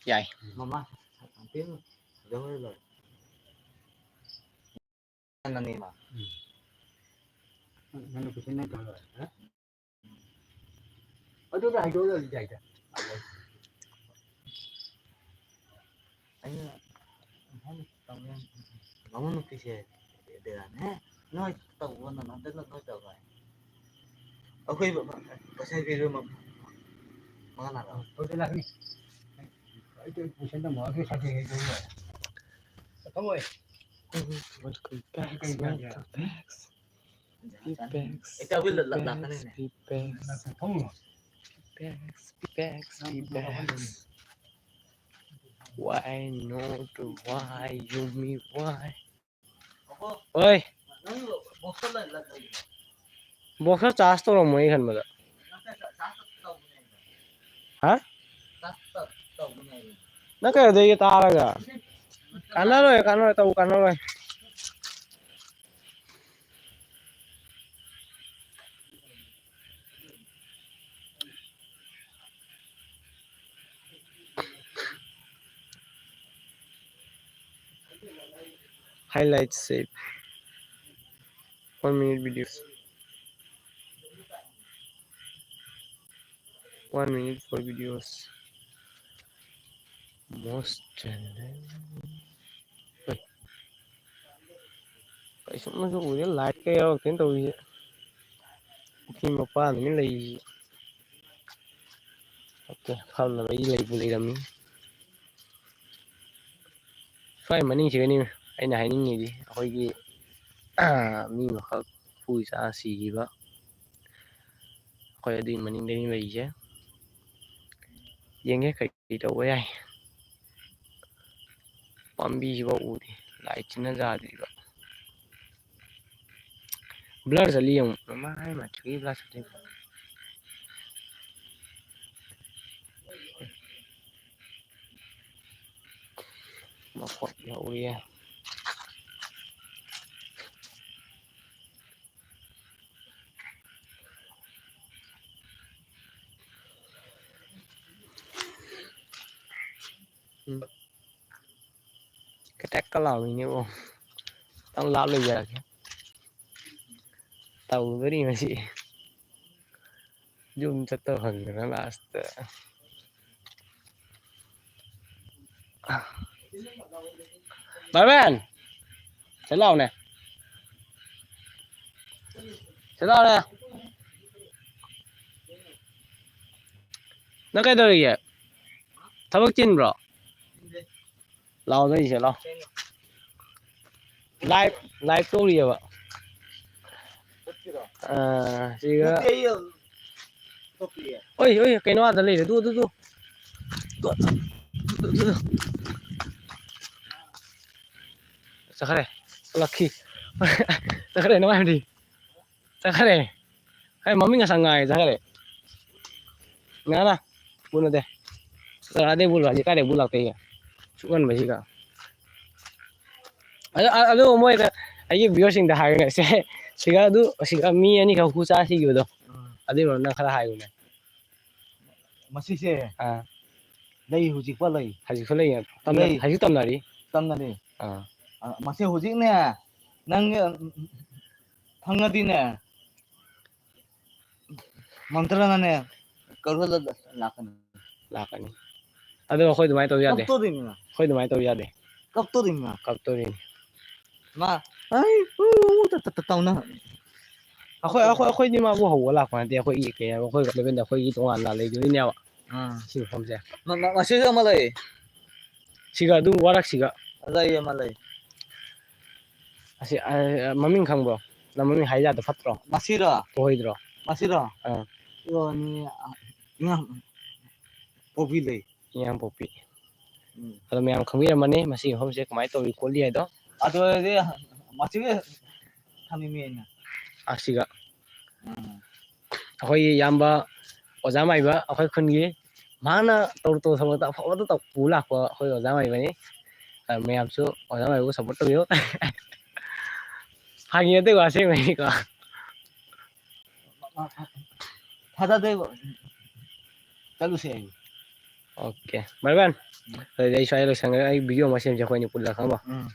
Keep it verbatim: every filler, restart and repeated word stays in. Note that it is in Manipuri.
ꯌꯥꯏ꯫ ꯃꯃꯥ, ꯁꯥꯇꯤꯟ ꯐꯖꯕ ꯂꯩ꯫ ꯅꯪꯅꯦ ꯃꯥ꯫ ꯎꯝ꯫ ꯅꯪꯅ ꯀꯣꯏꯁꯟ ꯅꯪ ꯇꯧꯔ ꯂꯣꯏꯔꯦ, ꯍꯥ? ꯑꯗꯨꯗ ꯍꯥꯏꯗꯣꯛꯑꯒ ꯌꯥꯏꯗ꯫ ꯑꯩꯅ ꯕꯥꯃꯣꯟ ꯅꯨꯄꯤꯁꯦ ꯕꯦꯔꯥꯅꯦ꯫ ꯅꯣꯏ ꯇꯧꯕ ꯅꯪ ꯍꯟꯗꯛ ꯅꯣꯏ ꯇꯧꯔꯣꯏ꯫ ꯑꯩꯈꯣꯏ ꯄꯩꯁꯥ ꯄꯤꯔꯣ ꯃ-, ꯃꯉꯥ ꯂꯥꯛ꯫ ꯍꯣꯏ, ꯂꯥꯛꯀꯅꯤ꯫ ꯑꯩ ꯀꯣꯏꯁꯟ ꯇꯝꯃꯣ, ꯑꯩ ꯁꯥꯔꯇꯤꯐꯤꯀꯦꯠ ꯂꯧꯔꯣꯏ꯫ ꯐꯝꯃꯣꯏ꯫ Welcome back, welcome back. Be back, ꯍꯦꯛꯇ ꯑꯩꯈꯣꯏ ꯂ-, ꯂ-, be back, ꯂꯥꯛꯀꯅꯤꯅꯦ꯫ Be back. ꯐꯝꯃꯣ꯫ Be back, be back, be back. Why not? Why? You me why? ꯍꯣꯏ꯫ ꯕꯣꯛꯁꯔ ꯆꯥꯔꯖ ꯇꯧꯔꯝꯃꯣꯏ ꯑꯩ ꯈꯟꯕꯗ꯫ ꯍꯥ? ꯅꯪ ꯀꯩꯗꯧꯗꯣꯏꯒꯦ ꯇꯥꯔꯒ? ꯀꯥꯟꯅꯔꯣꯏ, ꯀꯥꯟꯅꯔꯣꯏ, ꯇꯧ ꯀꯥꯟꯅꯔꯣꯏ꯫ Highlights shape. One minute videos. One minute for videos. Most channel. ꯀꯩꯁꯨꯝꯅꯁꯨ ꯎꯗꯦ, ꯂꯥꯏꯠꯀ ꯌꯥꯎꯔꯛꯇꯦꯅ ꯇꯧꯔꯤꯁꯦ꯫ ꯄꯨꯈ꯭ꯔꯤ ꯃꯄꯥꯟꯗꯅꯤ ꯂꯩꯔꯤꯁꯦ꯫ ꯑꯣꯀꯦ, ꯐꯝꯅꯕ ꯑꯩ ꯂꯩꯕꯨ ꯂꯩꯔꯝꯃꯤ꯫ ꯁ꯭ꯋꯥꯏ ꯃꯅꯤꯡꯁꯤꯒꯅꯤ ꯑꯩꯅ ꯍꯥꯏꯅꯤꯡꯉꯤꯗꯤ, ꯑꯩꯈꯣꯏꯒꯤ ꯃꯤ ꯑꯃꯈꯛ ꯏꯄꯨ ꯏꯆꯥ ꯁꯤꯈꯤꯕ, ꯑꯩꯈꯣꯏ ꯑꯗꯨꯒꯤ ꯃꯅꯤꯡꯗꯅꯤ ꯂꯩꯔꯤꯁꯦ꯫ ꯌꯦꯡꯒꯦ ꯀꯩ ꯀꯩ ꯇꯧꯕ ꯌꯥꯏ꯫ ꯄꯥꯝꯕꯤꯁꯤꯐꯥꯎ ꯎꯗꯦ, ꯂꯥꯏꯠꯁꯤꯅ ꯌꯥꯗ꯭ꯔꯤꯕ꯫ Blur ꯆꯠꯂꯤ ꯌꯦꯡꯉꯨ꯫ ꯃꯃꯥ ꯍꯥꯏ ꯃꯥ ꯊꯨꯏ blur ꯆꯠꯂꯤ꯫ ꯃꯈꯣꯟ ꯌꯥꯎꯔꯤꯌꯦ꯫ ꯎꯝ꯫ ꯀꯦꯇꯦꯛꯀ ꯂꯥꯎꯏꯅꯦꯕꯣ꯫ ꯈꯤꯇꯪ ꯂꯥꯞ ꯂꯩꯖꯔꯒꯦ꯫ ꯇꯧꯗꯣꯔꯤ ꯃꯁꯤ꯫ ꯌꯨꯝ ꯆꯠꯇꯕ ꯐꯪꯗꯅ ꯂꯥꯁꯇ꯫ ꯕꯥꯔꯃꯦꯟ! ꯁꯤ ꯂꯥꯎꯅꯦ꯫ ꯁꯤ ꯂꯥꯎꯅꯦ꯫ ꯅꯪ ꯀꯩꯗꯧꯔꯤꯒꯦ? ꯊꯕꯛ ꯆꯤꯟꯕ꯭ꯔꯣ? ꯂꯥꯎꯗ ꯑꯩꯁꯦ ꯂꯥꯎ꯫ Live, live ꯇꯧꯔꯤꯑꯕ꯫ ꯑꯥ, ꯁꯤꯒ꯫ ꯑꯣꯏ, ꯑꯣꯏ, ꯀꯩꯅꯣ ꯑꯥꯗ ꯂꯩꯔꯦ꯫ ꯑꯗꯨ, ꯑꯗꯨ, ꯑꯗꯨ꯫ ꯆꯠꯈ꯭ꯔꯦ꯫ ꯂꯛꯈꯤ꯫ ꯆꯠꯈ꯭ꯔꯦ, ꯅꯨꯡꯉꯥꯏꯕꯗꯤ꯫ ꯆꯠꯈ꯭ꯔꯦ꯫ ꯑꯩ ꯃꯃꯤꯡ ꯉꯁꯥꯏ ꯉꯥꯏ ꯆꯠꯈ꯭ꯔꯦ꯫ ꯉꯥꯏꯅ꯫ ꯕꯨꯠ ꯅꯠꯇꯦ꯫ ꯀꯗꯥꯏꯗꯩ ꯕꯨꯠ ꯂꯥꯛꯑꯗꯤ ꯀꯥꯏꯗꯩ ꯕꯨꯠ ꯂꯥꯛꯇꯣꯏꯒꯦ? ꯁꯨꯛ ꯉꯟꯕꯁꯤꯒ꯫ ꯑꯗꯨ, ꯑ-, ꯑꯗꯨ ꯃꯣꯏꯗ ꯑꯩꯒꯤ viewerꯁꯤꯡꯗ ꯍꯥꯏꯔꯒ ꯁꯦ, ꯁꯤꯒ ꯑꯗꯨ, ꯁꯤꯒ ꯃꯤ ꯑꯅꯤꯈꯛ ꯍꯨ ꯆꯥ ꯁꯤꯈꯤꯕꯗꯣ꯫ ꯎꯝ꯫ ꯑꯗꯨꯏ ꯃꯔꯝꯗ ꯈꯔ ꯍꯥꯏꯌꯨꯅꯦ꯫ ꯃꯁꯤꯁꯦ ꯑꯥ꯫ ꯂꯩ ꯍꯧꯖꯤꯛꯐꯥꯎ ꯂꯩ꯫ ꯍꯧꯖꯤꯛꯁꯨ ꯂꯩ꯫ ꯇꯝꯅ-, ꯂꯩ꯫ ꯍꯧꯖꯤꯛ ꯇꯝꯅꯔꯤ꯫ ꯇꯝꯅꯔꯤ꯫ ꯑꯥ꯫ ꯑ, ꯃꯁꯤ ꯍꯧꯖꯤꯛꯅꯦ, ꯅꯪ, ꯎꯝ, ꯐꯪꯉꯗꯤꯅꯦ, ꯃꯟꯇ꯭ꯔꯅꯅꯦ, ꯀꯧꯔꯒ ꯂꯥꯛꯀꯅꯤ꯫ ꯂꯥꯛꯀꯅꯤ꯫ ꯑꯗꯣ ꯑꯩꯈꯣꯏ ꯑꯗꯨꯃꯥꯏꯅ ꯇꯧ ꯌꯥꯗꯦ꯫ ꯀꯞꯇꯣꯔꯤꯃꯤꯅ꯫ ꯑꯩꯈꯣꯏ ꯑꯗꯨꯃꯥꯏꯅ ꯇꯧ ꯌꯥꯗꯦ꯫ ꯀꯞꯇꯣꯔꯤꯃꯤꯅ꯫ ꯀꯞꯇꯣꯔꯤꯅꯤ꯫ ꯃꯥ, ꯑꯩ, ꯎ, ꯎ, ꯇ-, ꯇ-, ꯇ-, ꯇꯧꯅ꯫ ꯑꯩꯈꯣꯏ, ꯑꯩꯈꯣꯏ, ꯑꯩꯈꯣꯏꯗꯤ ꯃꯥꯕꯨ ꯍꯧꯕ ꯂꯥꯛꯄ ꯅꯠꯇꯦ꯫ ꯑꯩꯈꯣꯏꯒꯤ ꯀꯩ ꯍꯥꯏꯕ, ꯑꯩꯈꯣꯏ ꯂꯦꯕꯦꯜꯗ ꯑꯩꯈꯣꯏꯒꯤ ꯇꯣꯉꯥꯟꯅ ꯂꯩꯗꯣꯏꯅꯦꯕ꯫ ꯑꯥ꯫ ꯁꯤ ꯃꯐꯝꯁꯦ꯫ ꯃ-, ꯃ-, ꯃꯁꯤꯁꯨ ꯑꯃ ꯂꯩ꯫ ꯁꯤꯒ ꯑꯗꯨ ꯋꯥꯔꯛꯁꯤꯒ꯫ ꯂꯩ, ꯑꯃ ꯂꯩ꯫ ꯑꯁꯤ, ꯑ, ꯃꯃꯤꯡ ꯈꯪꯕ꯭ꯔꯣ? ꯅꯪ ꯃꯃꯤꯡ ꯍꯥꯏ ꯌꯥꯗꯣ ꯐꯠꯇ꯭ꯔꯣ? ꯃꯁꯤꯔꯣ? ꯈꯣꯏꯗ꯭ꯔꯣ? ꯃꯁꯤꯔꯣ? ꯑꯥ꯫ ꯏꯔꯣꯅꯤ, ꯑ, ꯏꯉꯥ ꯄꯣꯛꯄꯤ ꯂꯩ꯫ ꯏꯉꯥ ꯄꯣꯛꯄꯤ꯫ ꯎꯝ꯫ ꯑꯗꯣ ꯃꯌꯥꯝ ꯈꯪꯕꯤꯔꯝꯃꯅꯤ ꯃꯁꯤꯒꯤ ꯃꯐꯝꯁꯦ ꯀꯃꯥꯏꯅ ꯇꯧꯔꯤ ꯈꯣꯠꯂꯤ ꯍꯥꯏꯗꯣ꯫ ꯑꯗꯨ ꯑꯣꯏꯔꯗꯤ ꯃꯁꯤꯒꯤ ꯊꯝꯅꯤꯡꯉꯦ ꯑꯩꯅ꯫ ꯑꯁꯤꯒ꯫ ꯎꯝ꯫ ꯑꯩꯈꯣꯏꯒꯤ ꯏꯌꯥꯝꯕ ꯑꯣꯖꯥ ꯃꯥꯏꯕ ꯑꯩꯈꯣꯏ ꯈꯨꯟꯒꯤ ꯃꯍꯥꯛꯅ ꯇꯧꯔꯨ ꯇꯧꯔꯨ ꯊꯕꯛꯇ ꯑꯐꯕꯗ ꯇꯧ-, ꯄꯨ ꯂꯥꯛꯄ ꯑꯩꯈꯣꯏ ꯑꯣꯖꯥ ꯃꯥꯏꯕꯅꯤ꯫ ꯑ, ꯃꯌꯥꯝꯁꯨ ꯑꯣꯖꯥ ꯃꯥꯏꯕꯕꯨ support ꯇꯧꯕꯤꯌꯨ꯫ ꯐꯥꯒꯤ ꯅꯠꯇꯦꯀꯣ, ꯑꯁꯦꯡꯕꯩꯅꯤꯀꯣ꯫ ꯊꯥꯖꯗꯦꯕ꯫ ꯆꯠꯂꯨꯁꯦ ꯍꯥꯏꯌꯦ꯫ ꯑꯣꯀꯦ ꯃꯔꯕꯦꯟ, ꯑꯗꯨꯗꯤ ꯑꯩ ꯁ꯭ꯋꯥꯏꯗ ꯂꯣꯏꯁꯟꯈ꯭ꯔꯦ꯫ ꯑꯩ ꯚꯤꯗꯤꯑꯣ ꯑꯃ ꯁꯦꯝꯁꯦ ꯑꯩꯈꯣꯏꯅꯤ ꯄꯨꯜꯂꯒ, ꯈꯪꯉꯕꯣ? ꯎꯝ꯫